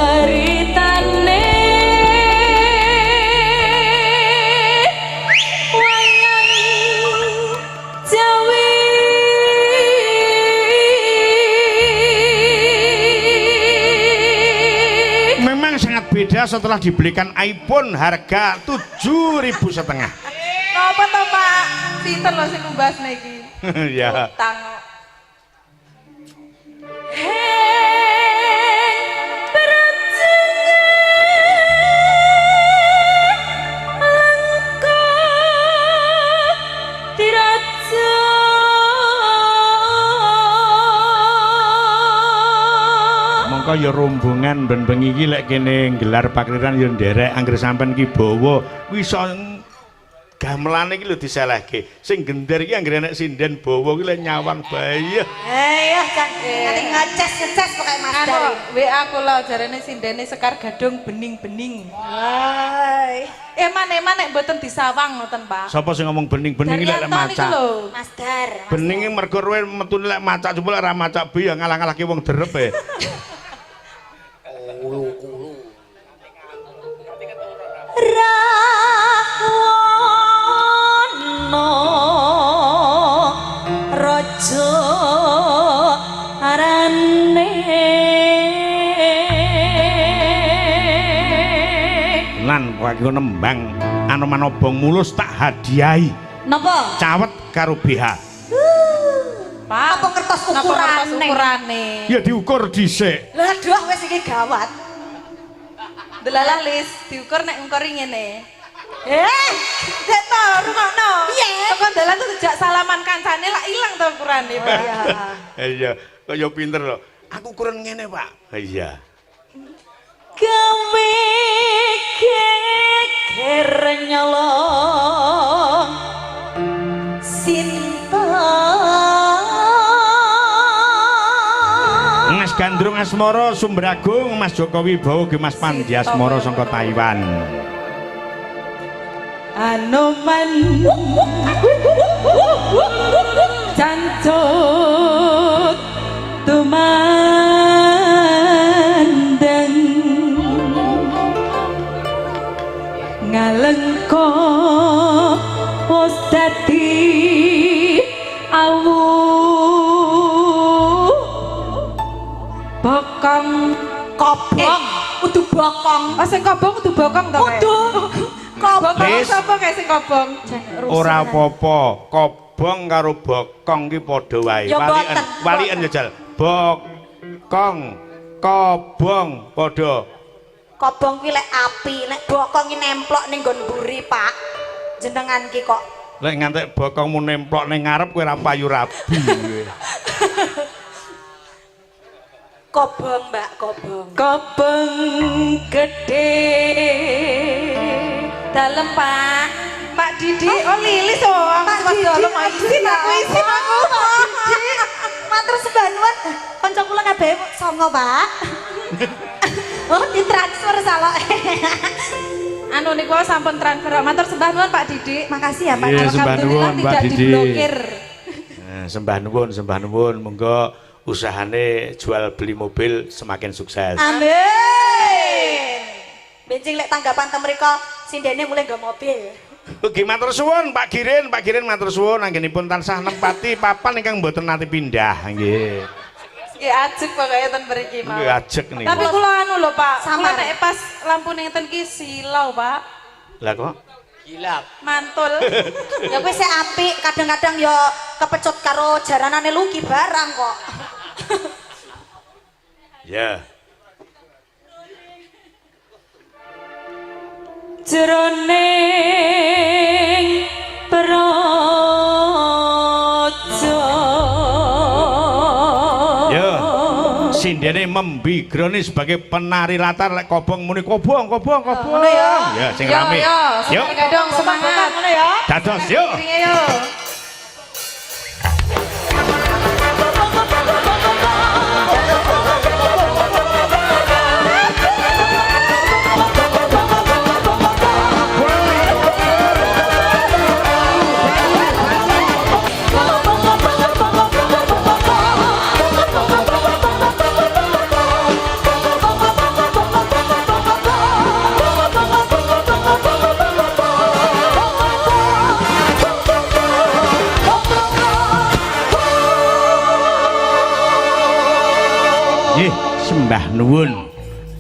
Ceritane wayang Jawi. Memang sangat beda setelah dibelikan iPhone harga 7.500. Napa to, Pak? Sinten lho sing numbasne iki? Ya. Utang kok. Heng Brajengan Langka Diraja. Mongko ya rombongan ben bengi iki lek kene nggelar pakliran ya nderek anggere sampean ki bawa kuwi iso gamelane iki lho diselehke. Sing gender iki anggere nek sinden bawa ki lek nyawang bae. Eh ya kan nganti ngeces-ngeces pokoke Mas Anu, Dari. WA kula jarene sindene Sekar Gadung bening-bening. Hai. Eman-eman nek mboten disawang ngoten, Pak. Sapa sing ngomong bening-bening iki lek Daryanto niku macak? lho. Mas Dar. Mas Bening iki mergo kowe metune lek macak jebul ora macak bi ya ngalah-ngalahke wong derep e. Rahwana raja arane. Lan kowe nembang Anoman Obong Mulus tak hadiahi Napa? cawet karo BH. Pak, Apa ngertos napa ngertos ukurane? ukurane? Ya diukur dhisik. Lah aduh wis iki gawat. Delalah Lis, diukur nek ngukuri ngene. Eh, Dek to, rungokno. Piye? Teko dalan tuh sejak salaman kancane lak ilang to ukurane, Pak. Iya. Iya, kok ya pinter lho. Aku ukuran ngene, Pak. Iya. Gawe geger nyolong Sinta. Mas Gandrung Asmara Sumberagung, Mas Joko Wibowo ge Mas Pandi Asmara saka Taiwan. Anoman jancuk tumandang ngalengka wis dadi awu bokong. Kobong, kudu bokong. Oh, sing kobong kudu bokong to kae? Kudu kobong. Bokong Lis. sapa kae sing kobong? Ora apa-apa, kobong karo bokong ki padha wae. Ya Waliken, mboten, waliken ya jal. Bokong, kobong padha. Kobong kuwi lek api, nek bokong ki nemplok ning nggon mburi, Pak. Jenengan ki kok Lek ngantek bokongmu nemplok ning ngarep kowe ora payu rabi kowe. Kobong, Mbak, kobong. Kobong gede dalem, Pak. Pak Didi, oh Lilis oh, Pak mas Didi, dalem ah, isin aku, isin aku. Pak Didi. Matur sembah nuwun. Kanca kula kabeh songo, Pak. Oh, ditransfer salah. Anu niku sampun transfer. Matur sembah nuwun Pak Didi. Makasih ya, Pak. Iya, sembah Alhamdulillah nuwun, Pak tidak Didi. diblokir. Sembah nuwun, sembah nuwun. Monggo usahane jual beli mobil semakin sukses. Amin. Benjing lek tanggapan teng mriko sindene mulai nggo mobil. Ugi matur suwun Pak Girin, Pak Girin matur suwun anggenipun tansah nempati papan ingkang mboten nate pindah nggih. Nggih ajeg pokoke ten mriki mawon. Nggih ajeg niku. Tapi kula anu lho Pak, kula Samar. nek pas lampu ngeten ki silau Pak. Lah kok Gilap. Mantul. Ya kuwi sik apik, kadang-kadang ya kepecut karo jaranane Luki barang kok. Ya. Jroning praja. Ya. Sindene membigrone sebagai penari latar lek kobong muni kobong kobong kobong. Ngono ya. Ya sing Yo, rame. Yo, Yuk. Kadang semangat. Ngono ya. Dados yuk. Iringe yo. Bokong. Nggih, sembah nuwun.